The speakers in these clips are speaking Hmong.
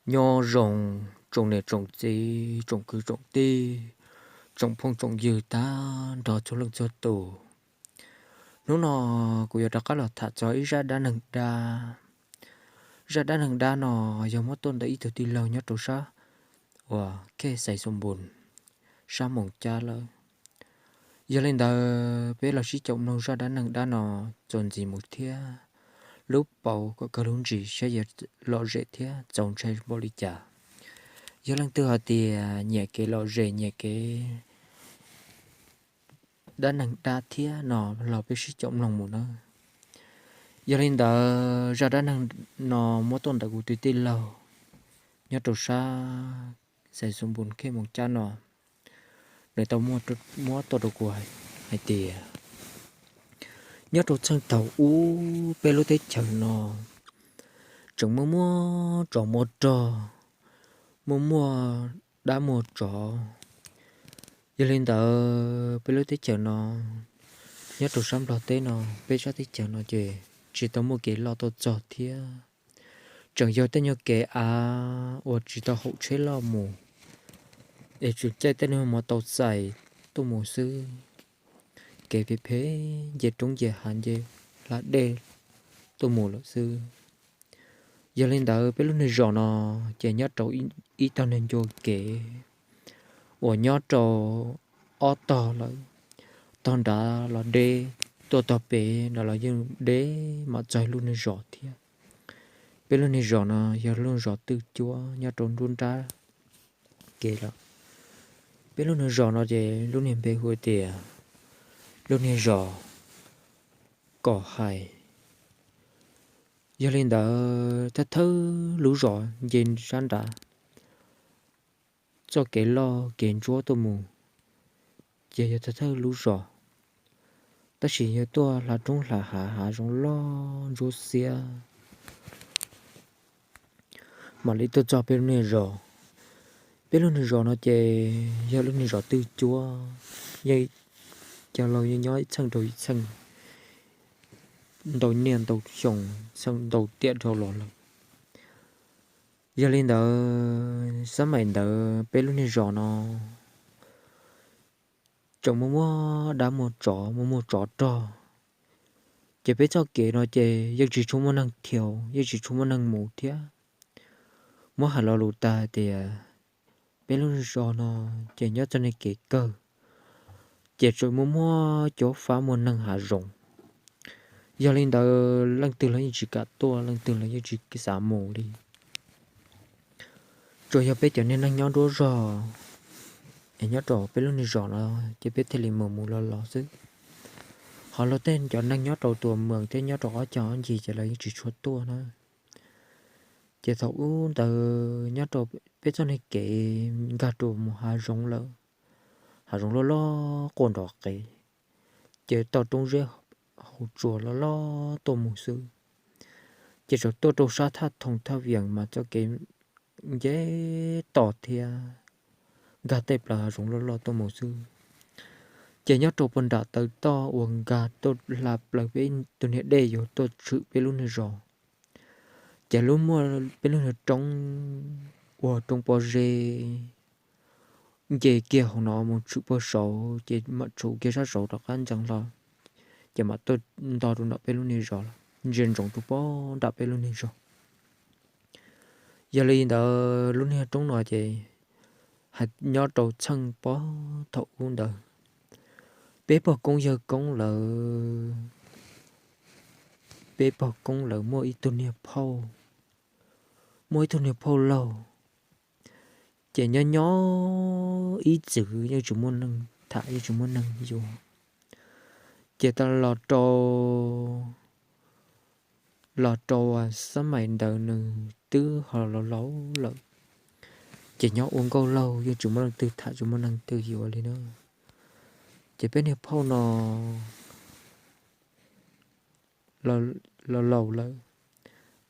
Nyob zoo tsoom niam tsoom txiv, tsoom kwv tsoom tij, tsoom phooj tsoom ywg tag nrho txhua leej txhua tus. Hnub no kuv yuav rov qab los tham txog ib zaj dab neeg dab. Zaj dab neeg dab no yog muab tuaj ntawm ib tug tij laug nyob rau sab uas khej Xais Xoo Npus, sab Moos Cab lawm. Yog li ntawd peb los sib koom mloog zaj dab neeg dab no txuas ntxiv mus thiab lub paus kom kawg lub ntsis saib yuav lom zem thiab txaus ntshai npaum li cas. Yog leej twg hais tias nyiam kev lom zem nyiam kev dab neeg dab thiab no los peb sib koom mloog mus na. Yog li ntawd zaj dab neeg no muab tuaj ntawm kuv tus tij laug nyob rau sab Xais Xoo Npus khej Moos Cab no, nws tau muab tuaj rau kuv hais tias nyob rau txheej thaum ub peb lub teb chaws no tseem muaj muaj tsov muaj rog, muaj muaj dab muaj tsov. Yog li ntawd peb lub teb chaws no nyob rau sab Nplog teb no, peb sab teb chaws no ces tsis tau muaj kev loj tuaj txog thiab. Tseem yog tej nyuag kev av uas tsis tau haum tsheb loj mus, es tsuas caij tej nyuag mov tau xais tuaj mus xwb. Kev phem phem nce roob nce hav nce hla dej tuaj mus lawm xwb. Yog li ntawd peb lub niag zos no ces nyob rau ib tog niag ncua kev uas nyob rau ob tog lawm. Tog nrad los deb, tuaj tog pem nrad los yeej deb mam txog lub niag zos thiab. Peb lub niag zos no yog lub zos twj cuab nyob rau nruab nrab kev lawm. Peb lub niag zos no ces lub niag npe hu tias lub niag zos Kom Hais. Yog li ntawd thawj thawj lub zos nce sab nrad txoj kev loj kev ntsuab tuaj mus, ces yog thawj thawj lub zos, tab sis yog tuaj hla roob hla hav hav zoov loj ntsuab xiab mam li tuaj txog peb lub niag zos. Peb lub niag zos no ces yog lub niag zos twj cuab, yeej cov laus yeej nyob ib txheej rau ib txheej ntau niaj ntau xyoo, txheej ntau tiam dhau los lawm. Yog li ntawd xab maim ntawd peb lub niag zos no tseem muaj muaj dab muaj tsov, muaj muaj tsov rog, ces peb txoj kev no ces yeej tsis tshua muaj neeg thiaus, yeej tsis tshua muaj neeg mus thiab. Muab hais lo lus tag hais tias peb lub niag zos no ces nyob txoj niag kev kawg, ces tseem muaj muaj cov fab muaj neeg hav zoov. Yog li ntawd leej twg los yeej tsis kam tuaj, leej twg los yeej tsis xav mus li. Tsuas yog peb cov niag neeg nyob nruab zog es nyob rau peb lub niag zos no ces peb thiaj li mus mus los los xwb. Ho luag tej cov neeg nyob rau tus moos thiab nyob rau ob cag ob ncig ces lawv yeej tsis tshua tuaj na. Ces thaum ub ntawd nyob rau peb txoj niag kev nkag rau mus hav zoov lawm, hav zoov loj loj quaj nrov qees, ces toj roob zeb hauv tsuas loj loj tuaj mus xwb. Ces txawm tuaj rau sab Thaj Thoom Thaj Vias mas txoj kev nce toj thiab nkag tej plaws hav zoov loj loj tuaj mus xwb. Ces nyob rau puag nram taw toj uas nkag tuaj hla plaws peb tus niag dej yuav tuaj tshwm peb lub niag zos, ces lub muaj peb lub niag roob ua roob pob zeb nce kiag hauv no mus tshwm puag saud ces mam tshwm kiag sab saud rov qab ntxeev hlo, ces mam tuaj nto rau nram peb lub niag zos, ntsia ntsoov rau puag nram peb lub niag zos. Yog li ntawd lub niag roob no ces nyob rau txheej puag thaum ub ntawd, peb pog koob yawg koob lawv, peb pog koob lawv muaj ib tug niag phauj, muaj ib tug niag phauj laug, ces nyob nyob ib txwm yeej tsis muaj neeg tham yeej tsis muaj neeg yuav. Ces tau los rau, los rau xab maim ntawd nws twb ho laus laus lawm, ces nyob ua nkauj laug yeej tsis muaj leej twg tham tsis muaj neeg twg yuav li na. Ces peb niag phauj no los laus lawm,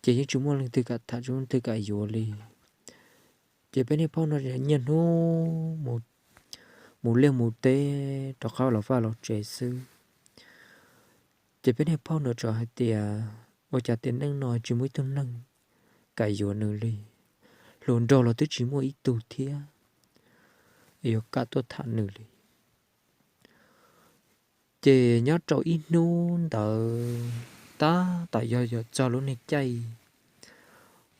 ces yeej tsis muaj leej twg kam tham tsis muaj leej twg kam yuav li. Ces peb niag phauj no nyiaj hnub mus liaj mus teb rov qab los vaj los tsev xwb. Ces peb niag phauj no txawm hais tias ua cas tiam neej no tsis muaj ib tug neeg kam yuav nws li. hluas nraug los twb tsis muaj ib tug thiab yuav kam tuaj tham nws li. Ces nyob rau ib hnub ntawd tab tom yog yuav txog lub niag caij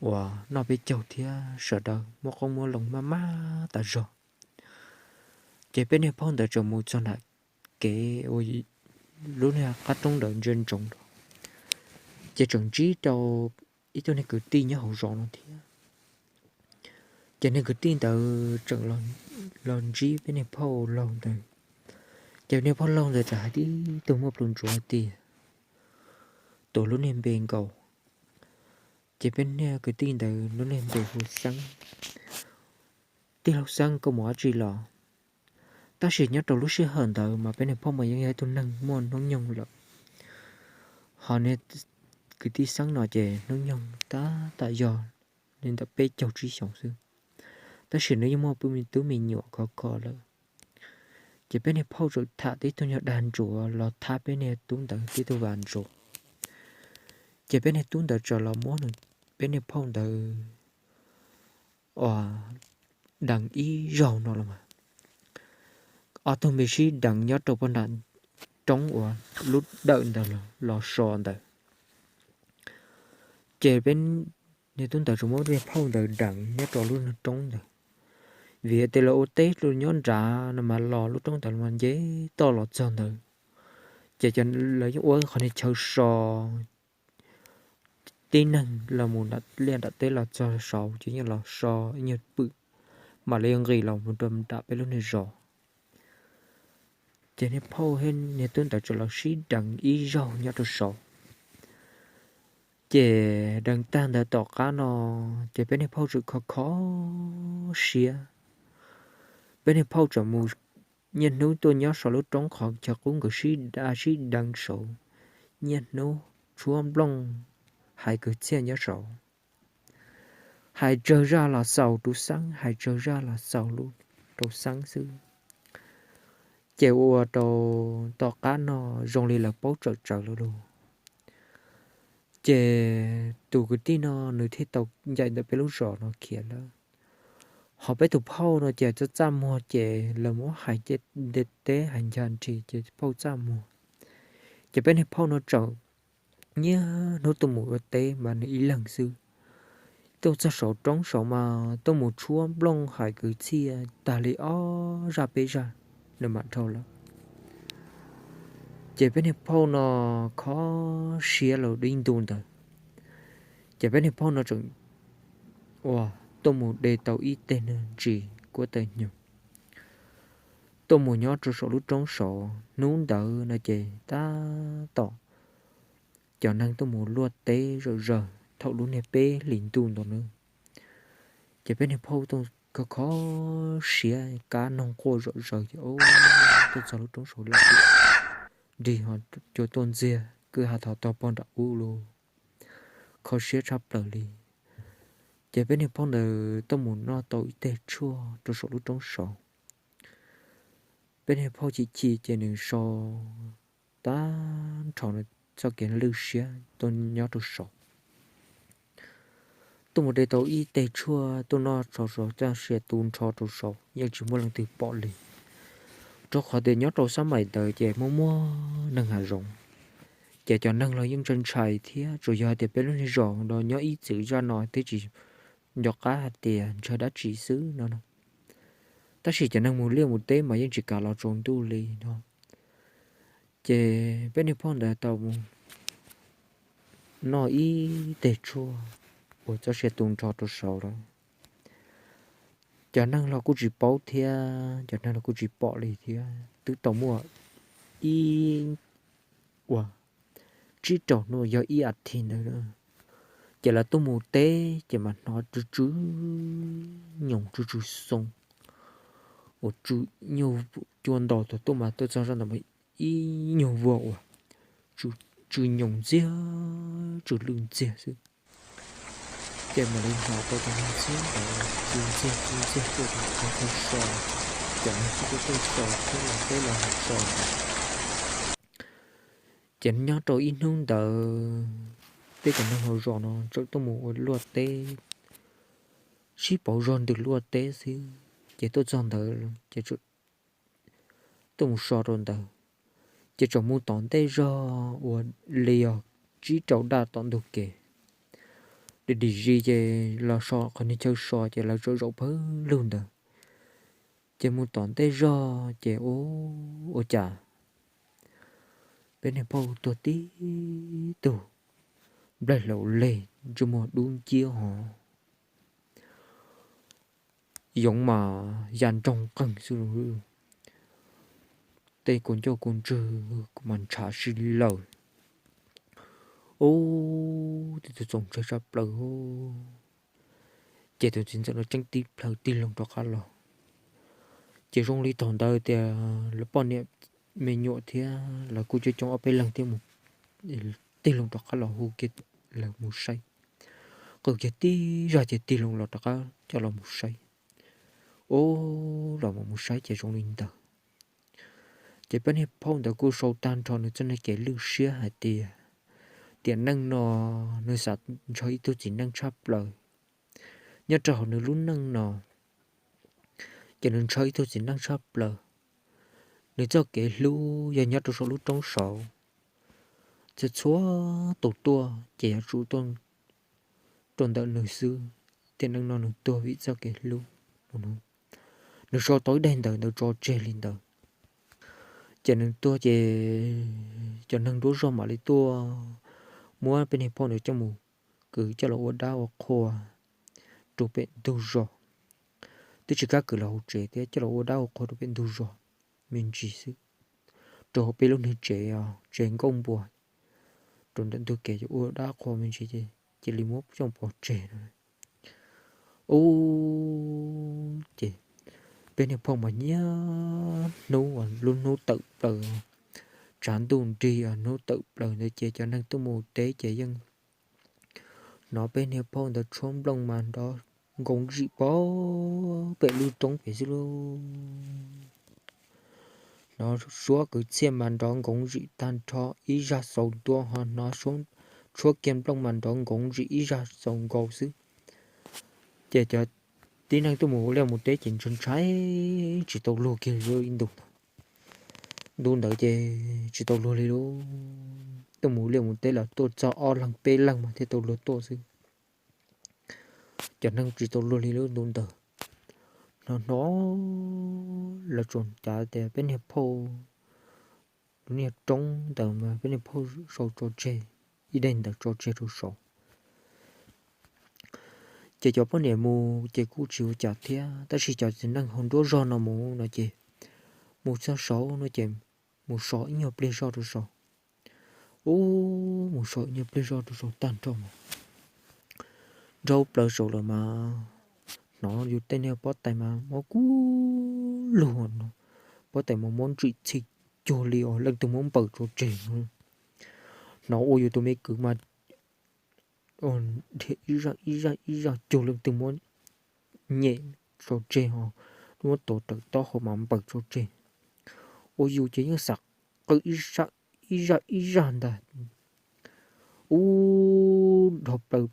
uas noj peb caug thiab sawv daws muab qoob muab loo maj maj tas zog, ces peb niag phauj ntawd tseem mus txog nram kev ua lub niag qab roob ntawd ntsia ntsoov, ces tseem ntsib rau ib tug niag kwv tij nyob hauv zos no thiab. Ces niag kwv tij ntawd tseem los ntsib peb niag phauj laug ntawd, ces niag phauj laug ntawd txawm hais tib tug muaj plhus ntsuav hais tias, tuav lub niag npe nkaus. Ces peb niag kwv tij ntawd lub niag npe hu Xeeb. Tij laug Xeeb, koj mus dab tsi los? Tab sis nyob rau lub sij hawm ntawd mas peb niag phauj mas yeej yog ib tug neeg muaj hnub nyoog lawm, ho niag kwv tij Xeeb no ces hnub nyoog tab tom yog li ntawm peb caug tsib xyoos xwb, tab sis nws yeej muaj tub me nyuam khov kho lawm. Ces peb niag phauj txawm tham tib tug nyuag dag ntsuav los thab peb niag tub ntawd tib tug vas ntsuav. Ces peb niag tub ntawd txawm los muab peb niag phauj ntawd ua deev ib zaug no los mas, ob tug npe sib deev nyob rau pem nram roob uas lub dawm ntawd los so ntawd. Ces peb niag tub ntawd txawm muab niag phauj ntawd deev nyob rau lub roob ntawd, vim tias lawv ua teb nyob nrad no mas los lub roob ntawd mas nce toj los txog ntawd. Ces lawv yeej ua qhov niag chaw so, tib neeg los mus nram liaj nram teb los txog saud ces yeej los so ib nyuag pwm, mam li nqis los mus rau nram peb lub niag zos. Ces niag phauj thiab niag tub ntawd txawm los sib deev ib zaug nyob rau saud. Ces deev tag ntawd tom qab no, ces peb niag phauj txawm kho kho siab. Peb niag phauj txawm mus niaj hnub tuaj nyob saum lub roob qhov chaw qub nkawd sib deev saud, niaj hnub tshuab nplooj hais kwv txhiaj nyob saud, hais tsawg zaj los xaus rau Xeeb, hais tsawg zaj los xaus rau Xeeb xwb. Ces ua rau tom qab no zoo li lawv paub tsawm tsawv lawm lauj. Ces tus kwv tij no nws thiaj tau ncaim ntawm peb lub zos no khiav lawm. Ho peb tus phauj no ces txaj txaj muag ces lawv muab hais nte teb hais ncha nris ces phauj txaj muag. Ces peb niag phauj no txawm niaj hnub tuaj mus ua teb mas nws ib leeg xwb. Tuaj txog saum roob saud mas tuaj mus tshuab nplooj hais kwv txhiaj tag li ob zaj peb zaj nws mam dhau lawm. Ces peb niag phauj no kho siab los dib ntu ntawd, ces peb niag phauj no tseem ua tuaj mus de tau ib teg neeg ntsis kuab tawg nyoog tuaj mus nyob rau saum lub roob saud. Hnub ntawd no ces tab tom cov neeg tuaj mus luaj teb zom zaws thaum lub niag peb hlis ntuj ntawd na. Ces peb niag phauj tuaj kho kho siab kab noog quaj zom zaws ces tuaj txog lub roob saud lawm, nrig ho cua tuaj ntxiag kwj ha thov tog pog nram ub lawm, kho siab tshaj plaws li. Ces peb niag phauj ntawd tuaj mus noj tau ib teg tshuaj rau saum lub roob saud. Peb niag phauj chim chim ces nws so tag nrho nws txoj kev lwj siab tuaj nyob rau saud. Tuaj mus de tau ib teg tshuaj tuaj noj tso saud, txoj sia tu nrho rau saud yeej tsis muaj leej twg pom li, rau qhov tias nyob rau xab maim ntawd ces muaj muaj neeg hav zoov, ces cov neeg los yeej ntshai ntshai thiab. Tsuas yog hais tias peb lub niag zos no nyob ib txwm zaj no thiab tsis nco qab hais tias ntshai dab tsi xwb no. Tab sis cov neeg mus liaj mus teb mas yeej tsis kam los tsaus ntuj li no. Ces peb niag phauj ntawd tau mus noj ib teg tshuaj uas txoj sia tu nrho rau saud lawm. Cov neeg los kuj tsis paub thiab, cov neeg los kuj tsis pom li thiab. Twb tau muaj ib, ua, tsib rau hnub yog ib as thiv ntawd, ces lawv tuaj mus teb ces mas hnov tsw tsw nyoos tsw tsw xoo, uas tsw nyuj cua ntaus thaum tuaj mas tuaj txog zaj ntawd mas ib nyuag vuag uas tsw nyoos ntxiag, tsw lwj ntxiag xwb. Ces mam li hnov tau tus neeg ntxhiab ntawd tsw ntxiag tsw ntxiag tuaj rau qhov chaw so, cov neeg tuaj tuaj so thiab los teb los hauv so. Ces nyob rau ib hnub ntawd, tej cov neeg hauv zos no txawm tuaj mus ua luaj teb tsib pauv zog ntws luaj teb xwb. Ces tuaj txog ntawd ces tuaj mus so rau ntawd, ces tseem mus tom ntej zog uas li yog tsib rau daj tom ntug kev. Dim dim zis ces los so qhov niag chaw so ces lawv tseem zaum pawg lug ntawd. Ces mus tom ntej zog ces ua, ua cas peb niag phauj tuag tib tug nplaig hlaus leg ntsej muag dub nciab hov, yoov mas ya nroog qeeg xwb, tej kua ncauj kua ntswg mas ntshav si lawm. Ub, tib tug txaus ntshai tshaj plaws. Ces tus txiv ntxawm no tseem tib plhaw tig loo rov qab los. Ces zoo li thaum ntawd tias lawv poj niam me nyuam thiab lawv kuj coob coob ob peb leeg thiab mus, tig loo rov qab los hu kiag lawv mus saib. Qw kiag tib zog ces tig loo los rov qab coj los mus saib. Ub, los mus mus saib ces zoo li ntawd. Ces peb niag phauj ntawd kuj sau tag nrho nws txoj niag kev lwj siab hais tias tiam neej no nws xav ntshaw ib tug txiv neej tshaj plaws. Nyob rau hauv nws lub neej no ces nws ntshaw ib tug txiv neej tshaj plaws. Nws txoj kev hlub yog nyob rau saum lub roob saud, txhua txhua tus tuaj ces yuav tsum tuaj rau ntawm nws xwb. Tiam neej no nws tuag vim txoj kev hlub. Nws sau tau ib daim ntawv ntawd tso tseg li ntawd. Ces nws tuag ces cov neeg nruab zog mam li tuaj muab peb niag phauj ntawd coj mus kwv coj los ua dab ua qhua rau pem ntug zos. Twb tsis kam kwv los hauv tsev thiab, coj los ua dab ua qhua rau pem ntug zos me ntsis xwb, rau hauv peb lub niag tsev, tsev nkauj npua, rau ntawm ntug kev ua dab qhua me ntsis ces cia li muab coj pov tseg no. Ub, ces peb niag phauj mas nyiam hnub, lub hnub tawm plaws, tshav ntuj nrig hnub tawm plaws ntawd ces cov neeg tuaj mus teb ces yeej hnov peb niag phauj ntawd tshuab nplooj mas nrov nkoos zim pem lub roob pem xwb lauj. Hnov suab kwv txhiaj mas nrov nkoos zim tag nrho ib zaj xaus ntua, ho hnov tshuab kiag nplooj mas nrov nkoos zim ib zaj xaus nkaus xwb. Ces cov tib neeg tuaj mus ua liaj mus teb ces ntshai ntshai tsis tau luag kiag li ib ntus. Ntu ntawd ces tsis tau luag li lauj, tuaj mus ua liaj mus teb los tuaj txog ob leeg peb leeg mas thiaj tau luag tuaj xwb. Cov neeg tsis tau luag li lub ntu ntawd. Hnov hnov lawv tsuas cav tias peb niag phauj, lub niag roob ntawd mas peb niag phauj sau tso tseg, ib daim ntawv tso tseg rau saud. Ces cov poj niam mus ces kuj tsis ua cas thiab, tab sis cov txiv neej hauv nruab zog no mus no ces mus txog saud no ces mus so ib nyuag pliag zog rau saud. Ub, mus so ib nyuag pliag zog rau saud tag nrho mas nrau plaws saud lawm mas hnov yus tej niag pob tais mas mob kub lug no, pob tais mas mob ntsim txhij cuag li os leej twg muab npaws tso tseg. Hnov ua yus tus me kwv mas dhia ib zaj ib zaj ib zaj cuag leej twg muab nyem tso tseg os, muab tuav rawv taub hau mas npaws tso tseg. Ua yus ces yeej xav qw ib zaj ib zaj ntag. Ub, dhau plaws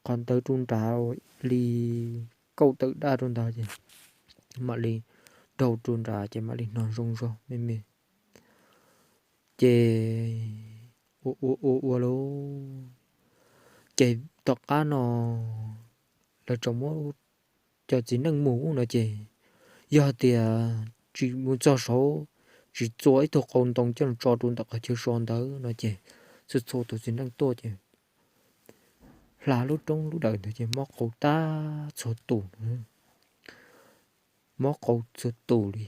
qhov ntawd rau nrad li kaum tawm daj rau ntawd ces mam li dhau rau nrad ces mam li hnov zoo zog me me. Ces ua ua ua ua lauj, ces tom qab no lawv tseem muab cov txiv neej mus no ces yog tias tsis mus txog saud, tsis txua ib tug qau ntoo coj tso rau ntawm qhov chaw so ntawd no ces txhua txhua tus txiv neej tuaj ces hla lub roob lub dawm ntawd ces mob qau tag txhua tus, mob qau txhua tus li.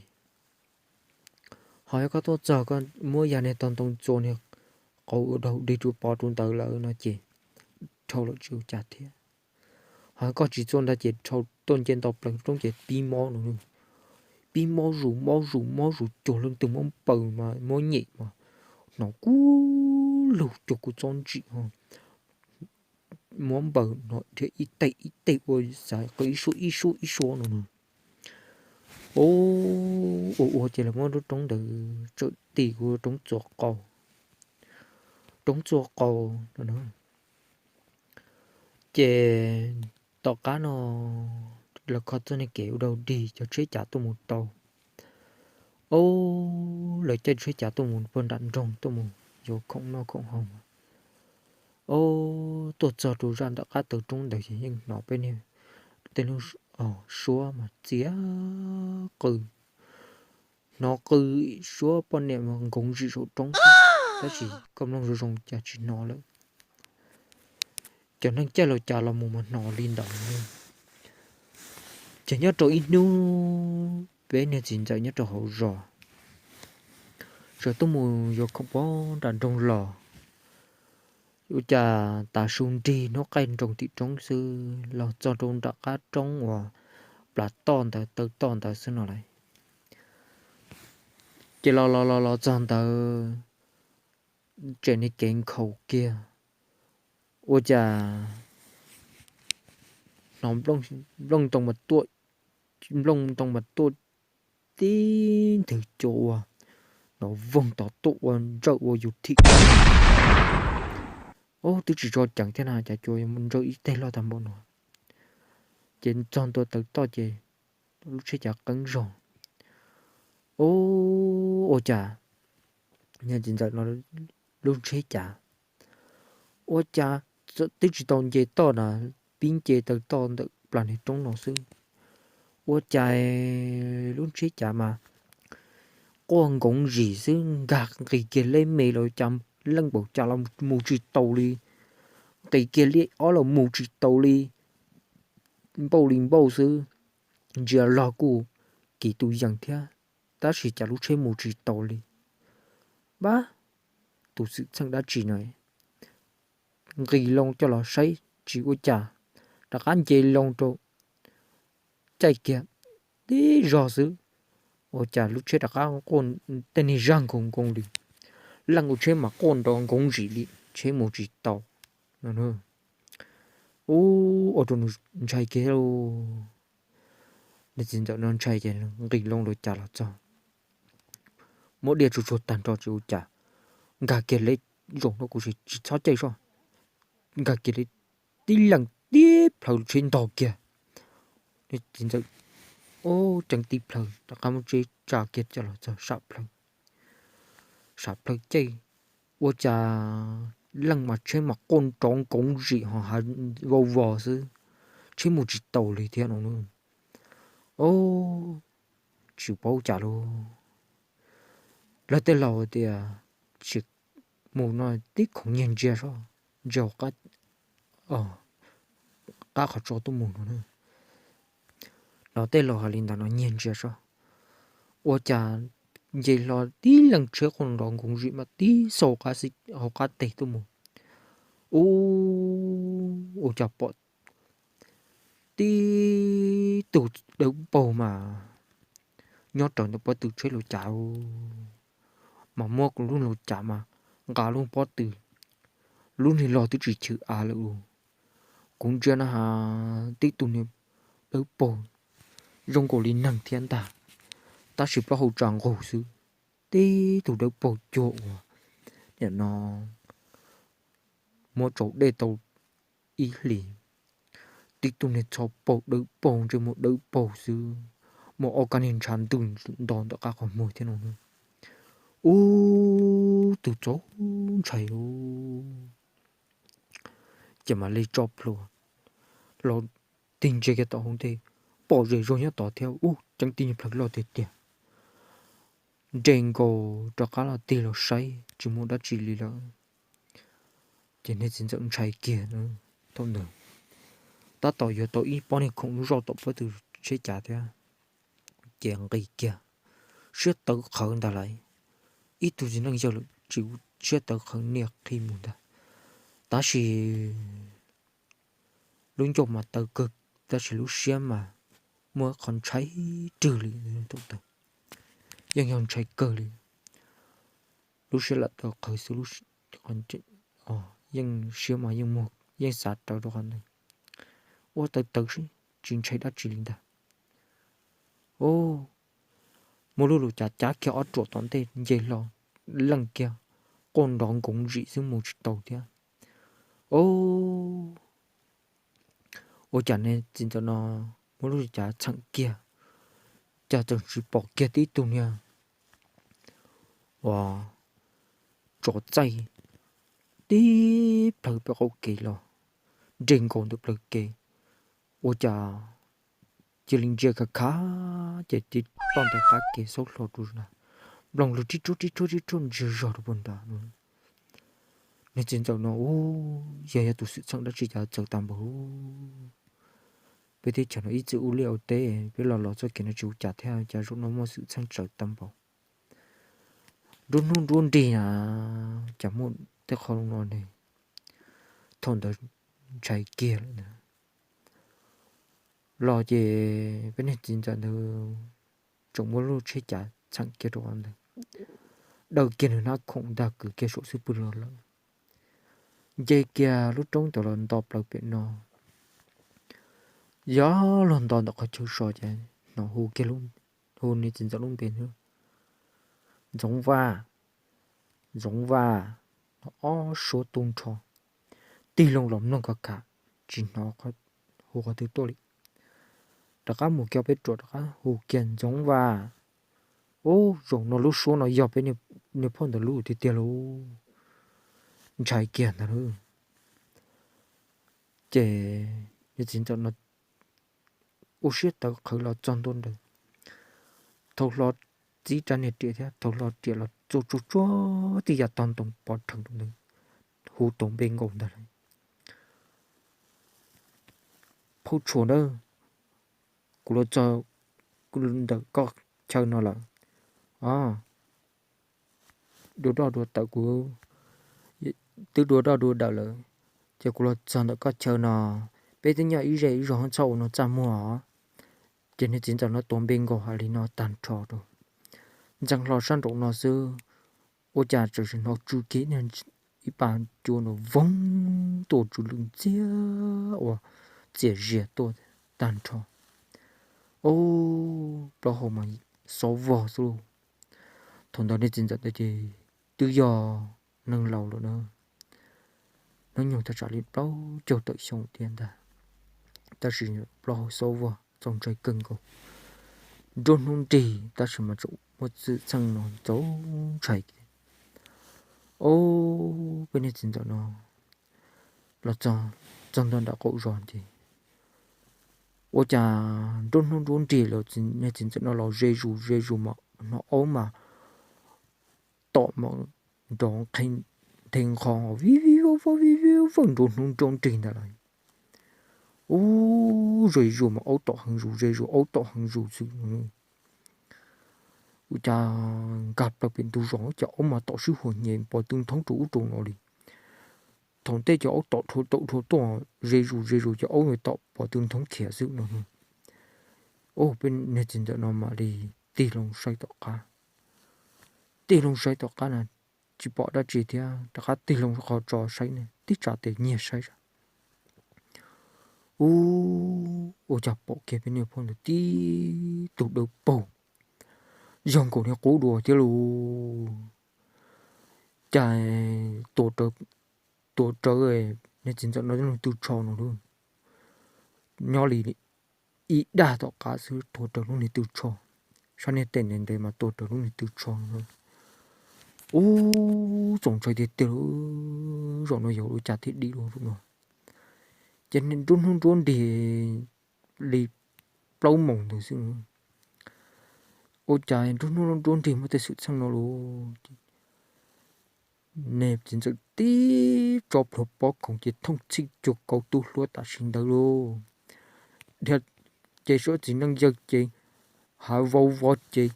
Ho yog koj tuaj txog koj muab yam niag tog ntoo txua niag qau ua daug dig rau pov rau ntawd lawm no ces dhau lawm tsis ua cas thiab. Ho koj tsis txua ntag ces dhau tuaj nce nto plaws roob ces pib mob no, pib mob zus mob zus mob zus cuag leej twg muab npaws mas muab nyem mas hnov kub lug cuag kuv txob ntsim ho muab npaws no dhia ib teg ib teg ua xav qw ib suab ib suab ib suab no. Ua ua ua ces lawv muab lub roob ntawd tsawm tim kuv roob txua qau, roob txua qau no. Ces tom qab no lawv kho txoj niag kev ua dog dig cov tsheb cav tuaj mus tau. Ob, lawv caij tsheb cav tuaj mus puag nram nroog tuaj mus yuav khoom noj khoom haus. Ob, tuaj txog rau zaj nram qab taw roob ntawd ces yeej hnov peb niag tej lub suab mas txias qw, hnov qw suab poj niam nkoov zim saum roob xwb, tab sis koj mloog zoo zoo cas tsis hnov lawm. Cov neeg caij los cav los mus mas hnov li ntawd. Ces nyob rau ib hnub peb niag txiv ntxawm nyob rau hauv zos, sawv tuaj mus yuav khoom puag nram nroog los, ua cas tav su nrig hnub qaij nroos tim roob xwb los txog rau nram qab roob uas plas toj ntawd taw toj ntawd xwb no lauj. Ces los los los los txog ntawd tseem niag kev nkhaus kiag, ua cas hnov nplooj ntoo mas tuaj, nplooj ntoo mas tuaj tib nthwv cua ua, nov voog tod tuaj ua ntsawj ua yus thim. Ub, twb tsis tso ceev thiab na cas cua ntsawj ib teg loj tag npaum no. Ces txog ntua taw toj ces lub tsheb cav qeeb zog. Ub, ua cas, txiv ntxawm no lub tsheb cav ua cas twb tsis tau nce toj na, pib nce taw toj ntawm plas niag roob no xwb, ua cas lub tsheb cav mas quaj nkoov zim xwb, nkag nqis kiag leb me los cas, leej npaum cas los mus tsis taus li, nqis kiag liaj ob los mus tsis taus li, npauj li npauj xwb, ntsia log kuj kiv tus yees thiab, tab sis cas lub tsheb mus tsis taus li. Pab, tus xwm txheej dab tsi no, nqis loo coj los saib tsis ua cas, rov qab nce loo rau caij kiag tib zog xwb, ua cas lub tsheb rov qab quaj tej niag zaj nkoos nkoos li, leej ua tsheb mas quaj nrov nkoov zim li tsheb mus tsis tau no. Ub, ua rau nws ntshai kiag lauj. Nws txiv ntxawm no ntshai ces nqis loo los cas los txog, muab diaj tsuag tsuag tag nrho tsis ua cas, nkag kiag li, zoo no kuv tsis txhob caij soj, nkag kiag li tib leeg tib plhaw tsheb ntog kiag. Nws txiv ntxawm, ub, ceev tib plhaw rov qab muab tsheb tsa kiag coj los txog sam plhaw, sam plhaw caij, ua cas leej mas tsheb mas quaj nrov nkoov zim ho hav vau vos xwb, tsheb mus tsis taus li thiab no. Ub, tsis paub ua cas lauj. Lawv tej laus tias sim mus no tib khoom nyiag ntsia soj, ntsia qab qhov tso tuaj mus no. No tej laus hais li ntawd no nyiag ntsia soj, ua cas nce hlo tib leeg tsheb quaj nrov nkoov zim mas tib xaus hauv qab teg tuaj mus. Ub, ua cas pom tib tug dawb paug mas nyob raws ntawm pob tw tsheb los cas, mas muab lub los cas mas nqa lub pob tw, lub niag los twb tsis chwv av lawm lauj. Kuv ntsia na has, tib tug niag dawb paug zoo nkaus li neeg thiab ntag, tab sis plaub hau tsa nqug xwb. Tib tug dawb paug cuag uas nim no muab tsau dej tau ib hlis, tib tug niag txho paug dawb paug ntsej muag dawb paug xwb, muaj ob kab niag ntshav ntws nto ntawm qab qhov muag thiab no. Ub, tus txaus ntshai lauj. Ces mam li tso plhuav los tig ntsia kiag tom hauv ntej, pom zem zog nyob tod thiab, ub, ceeb tib nyuag plhaw loj tiag tiag. Nres nkaus rov qab los tig los saib tsis muaj dab tsi li lawm. Ces niag txiv ntxawm ntshai kiag thaum ntawd, tab tom yuav tau ib pob niag khoom lub zoj tom pob tw tsheb cav thiab. Ces nqis kiag, siab tawv qhawv ntag lauj. Ib tug txiv neej yawg lawm tsis siab tawv qhawv niaj qhi mus ntag, tab sis lub ncauj mas tawv kawg, tab sis lub siab mas muaj qhov ntshai rwg li. Yeej yog ntshai kawg li, lub siab lam tawv qhawv xwb, yeej siab mas yeej muag yeej xav rawv rau qhov ntawd, ua tawv tawv xwb tsis ntshai dab tsi li ntag. Muab lub lus cav cav kiag ob ruam tom ntej nce hlo, leej kiag, quaj nrov nkoov zim xwb mus tsis tau thiab. Ub, Ua cas niag txiv ntxawm no muab lub cav txheem kiag, cas txawm tsis pom kiag tib tug niag uas tsov txaij tib plhaw pem qaum kev los, nres nkaus ntawm plawv kev. Ua cas cia li ntsia khav khav ces tib toj ntais qab kev xaub hlo rau na, nplooj lwg rib rub rib rub rib rub ntsia zog rau puag nrad. Niag txiv ntxawm no, u, yog yog tus xwm txheej dab tsi cas txawv tag npaum. Peb teb chaws no ib txwm ua liaj ua teb, peb los los txoj kev no tsis ua cas thiab cas zaum no muaj xwm txheej txawv tag npaum. Nruab hnub nruab nrig na, cas muaj tej qho no ne. Thaum ntawd ntshai kiag lawm ntag. Los ces peb niag txiv ntxawm ntawd tseem muab lub tsheb cav txheem kiag rau ntawd, daws kiag nws hnab khoom ntag kwv kiag saum xub pwg los lawm. Nce kiag lub roob ntawd los nto plaws pem no, yog los nto ntawm qhov chaw so ces hnov hu kiag, hu niag txiv ntxawm lub npe, Ntxoov Vaj, Ntxoov Vaj. Ob suab tu nrho, tig loo los mloog khav khav, tsis hnov hu qhov twg tuaj li. Rov qab mus kiag peb ruam rov qab hu kiag, Ntxoov Vaj. Ub, zaum no lub suab no yog peb niag phauj ntawd lub tiag tiag lauj. Ntshai kiag ntag lauj. Ces niag txiv ntxawm no ua siab tawv qhawv los txog ntua ntawd, thau hlo txib rab niag riam thiab thau hlo riam los txua tsuag tsuag tib yam tog ntoo pov rhees rau ntawd, hu tus npe nkaus ntag lauj. Phauj Tshuas na, kuv los txog ntawm koj chaw no lawm. Os, dua doj dua dawm kuv twb dua doj dua dawm lawm, ces kuv los txog ntawm koj chaw no, peb twb nyob ib zej ib zog, txhob ua no txaj muag os. Ces niag txiv ntxawm no tuav npe nkaus hais li no tag nrho rau, ntxeev hlo sab nraum no xwb, ua cas txawm hnov tsw kiag ib pas cua nrov voog tuaj, tsw lwj ntxiag uas txias zias tuaj tag nrho. Ub, plaub hau mas xob vog xwb lauj. Thaum ntawd niag txiv ntxawm ntawd ces twb yog neeg laus lawm na, hnub nyoog thaj tsam li plaub caug tawm xyoo tiag ntag, tab sis plaub hau xob vog txaus ntshai kawg nkaus. Nruab hnub nrig tab sis mas tseem muaj xwm txheej no txaus ntshai. Ob, peb niag txiv ntxawm no los txog ntua nram qaum zos ces ua cas nruab hnub nruab nrig los niag txiv ntxawm no los ze zus ze zus mas hnov aub mas tom mas nrov nqhe nqho vij vij vawj vawj vij vij vawj vawj nruab hnub nruab nrig ntawd lawm. Ub, ze zus mas aub tom heev zus, ze zus aub tom heev zus xwb. Ua cas nkag plaws pem ntug zos cas aub mas tom sib huas nyem pov tw nthoob rau ub rau no li. Thaum ntej ces aub tom rhuav tau rhuav tuaj, ze zus ze zus ces aub tom pov tw nthoob khiav xwb no. Ub, peb niag txiv ntxawm no mam li tig loo saib tom qab. Tig loo saib tom qab na, tsis pom dab tsi thiab, rov qab tig loo qhov tso saib ne, tib tsa tes nyiag saib. Ub, ua cas pom kiag peb niag phauj ntawd tib tug dawb paug, yog nkaus niag qub dua thiab lauj. Cas tuav rawv niag txiv ntxawm no lub niag tw tsho no lauj. Nyob li ib dag tom qab xwb tuav rawv lub niag tw tsho, sab niag tes ntev ntev mas tuav rawv lub niag tw tsho no. Ub, txaus ntshai tiag tiag lauj, zaum no yog ua cas thiaj dim lauj zaum no. Ces nruab hnub nruab nrig li plaub moos ntawd xwb, ua cas nruab hnub nruab nrig muaj tej xwm txheej no lauj. Niag txiv ntxawm tib tso plhuav pob khoom ces thooj txhij cuag kauv tub hluab tam sim ntawd lauj. Dhia ces suab txiv neej yawg ces hav vau vov ces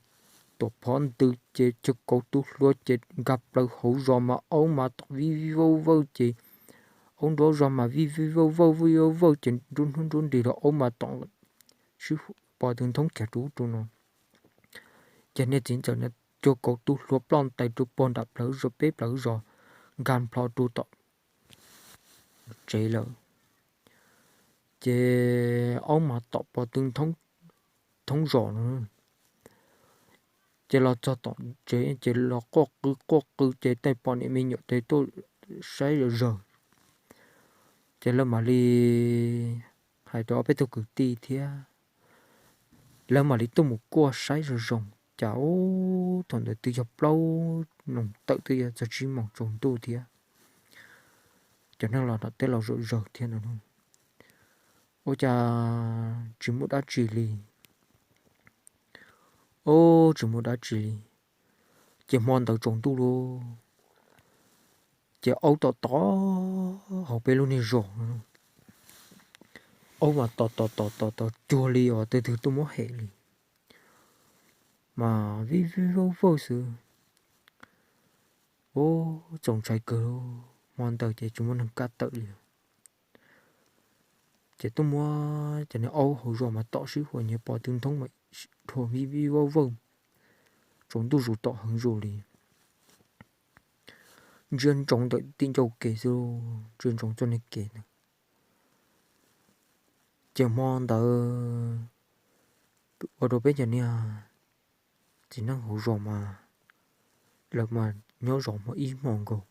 tuam phov ntws ces cuag kauv tub hluab ces nkag plaws hauv zos mas aub mas tom vij vij vawj vawj ces aub nruab zos mas vij vij vawj vawj vij vawj vawj ces nruab hnub nruab nrig los aub mas tom sib pov tw nthoob khiav rau ub rau no. Ces niag txiv ntxawm no cuag kauv tub hluab ploj ntais rau puag nram plawv zos, peb plawv zos, nkag nplho rau tom tsev lawm. Ces aub mas tom pov tw thoob zos no. Ces los txog tom tsev ces los quaj qw quaj qw ces tej poj niam me nyuam ces tuaj saib zawg. Ces lawv mam li hais rau ob peb tug kwv tij thiab, lawv mam li tuaj mus kuaj saib zoo zoo. Cas ub, thaum ntawd twb yog plaub moos tawm, twb yog txog tsib moos tsaus ntuj thiab. Cov neeg los tom teb los zuj zus thiab no. Ua cas tsis muaj dab tsi li. Ub, tsis muaj dab tsi li. Ces hmo ntawd tsaus ntuj lauj, ces aub tom tom hauv peb lub niag zos. Aub mas tom tom tom tom tom cuag li uas tej twg tuaj muab hem li, mas vij vij vawj vawj xwb. Ub, txaus ntshai kawg, hmo ntawd ces tsis muaj neeg kaj tawm li. Ces tuaj muab cov niag aub hauv zos mas tom sib huas, nyias pom twb ntoob mas dhua vij vij vawj vawj, tsaus ntuj zus tom heev zus li. Ntsia ntsoov ntawm tim ncauj kev xwb, ntsia ntsoov txoj niag kev ntawd. Ces hmo ntawd ua rau peb cov niag txiv neej hauv zos mas, lawv mas nyob zov hmo ib hmo nkaus,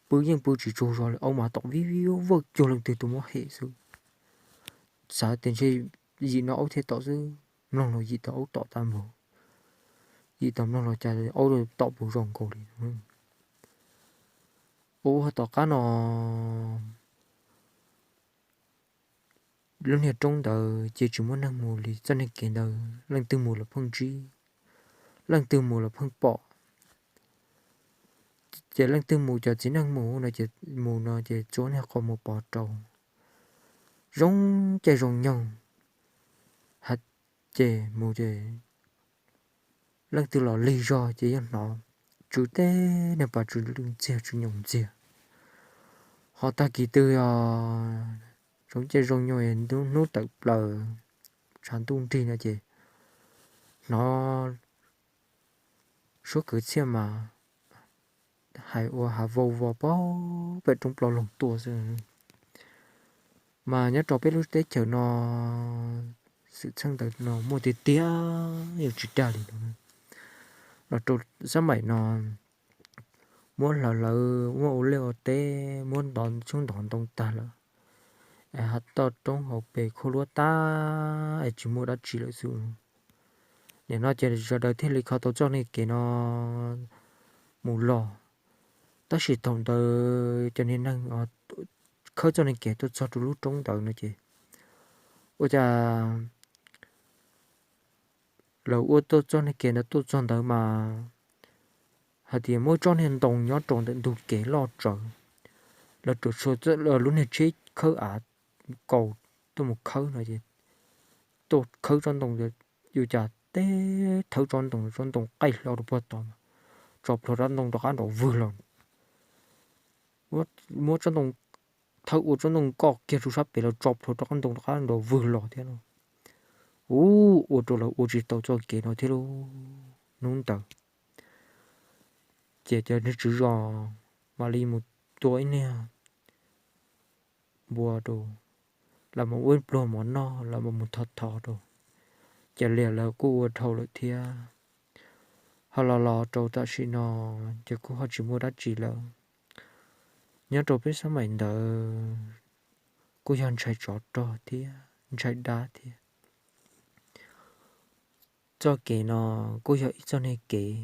pw yeej pw tsis tsaug zog li, aub mas tom vij vij vawj cuag leej twg tuaj muab hem xwb. Xav tias ntshe yim no aub thiaj tom xwb, mloog los yim tau aub tom tag npaum, yim tau mloog los cas aub tom puv zos nkaus li. Ub, tom qab no lub niag roob ntawd ces tsis muaj neeg mus li, txoj niag kev ntawd leej twg mus los pheej ntsib, leej twg mus los pheej pom. Ces leej twg mus, cov txiv neej mus no ces, mus no ces txua niag qau mus pov rau, zoo caij zoo nyoog. Ha, ces mus ces leej twg los lig zog ces yeej hnov tsw teb niag pas tsw lwj ntxiag tsw nyoos ntxiag. Ho tag kis twg os, zoo caij zoo nyoog hnub tawm plaws, tshav ntuj nrig no ces hnov suab kwv txhiaj mas hais ua hav vau vos pem roob plaub loog tuaj xwb. Mas nyob rau peb lub teb chaws no, xwm txheej ntawd no muaj tiag tiag, yuav tsis dag li no. Los rau xab maim no muab hlawv hlawv, muab ua liaj ua teb, muab ntov tshoob ntov ntoo tag lawm, es hav toj roob hauv pes khuab luab tag es tsis muaj dab tsi lawm xwb. Nim no ces sawv daws thiaj li kho tau txoj niag kev no mus los. Tab sis thaum ntawd cov niag neeg khawb txoj niag kev tuaj txog rau lub roob ntawd no ces ua cas lawv ua tau txoj niag kev ntawd tuaj txog ntawd mas hais tias muaj tsob niag ntoo nyob rau ntawm ntug kev loj tsawv. Lawv tsuas txhua lub niag tsheb khawb av kaus tuaj mus khawb no ces tuaj khawb tsob ntoo, yuav cas teb thawb tsob ntoo, tsob ntoo qaij hlo rau puag tod, tso plhuav tsob ntoo rov qab nrov vwg los. Muab tsob ntoo, thawb ua tsob ntoo nkoj kiag rau sab pem los tso plhuav rov qab ntoo rov qab nrov vwg los thiab no. Ub, ua rau lawv ua tsis tau txoj kev no thiab lauj. Hnub ntawd ces cov niag tswv zos mam li mus tua ib niag npua rau, lawv mam ua ib pluag mov noj, lawv mam mus thov thov rau, ces liam lawv kuj ua dhau lawm thiab. Ho los los rau tam sim no ces kuj ho tsis muaj dab tsi lawm. Nyob rau peb xab maim ntawd kuj yog ntshai tsov rog thiab ntshai dab thiab. Txoj kev no kuj yog ib txoj niag kev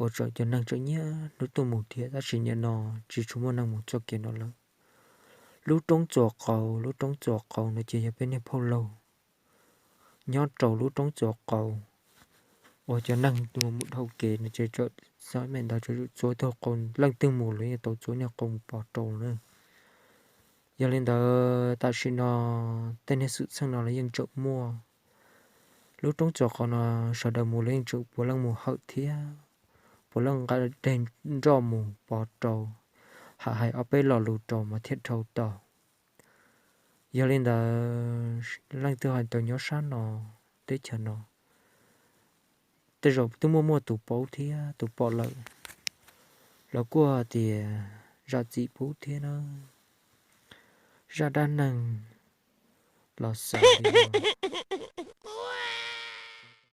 uas tseem cov neeg tseem niaj hnub tuaj mus thiab, tab sis nim no tsis tshua muaj neeg mus txoj kev no lawm. Lub roob txuas qaus, lub roob txuas qaus no ces yog peb niag phauj laug nyob rau lub roob txuas qaus uas cov neeg tuaj mus dhau kev no ces txoj me ntawd txua tug qau, leej twg mus los yeej tau txua niag qau mus pov rau na. Yog li ntawd tam sim no tej niag xwm txheej no los yeej tseem muaj. Lub roob txuas qaus no sawv daws mus los yeej tseem puav leej mus hawm thiab, puav leej nqa deg nroj mus pov rau, hais ob peb lo lus rau mas thiaj dhau tau. Yog li ntawd leej twg ho tau nyob sab no, teb chaws no, tej zaum twb muaj muaj tus paub thiab tus pom lawm, lawv kuj hais tias zam txim pub thiab na. Zaj dab neeg los xaus li no.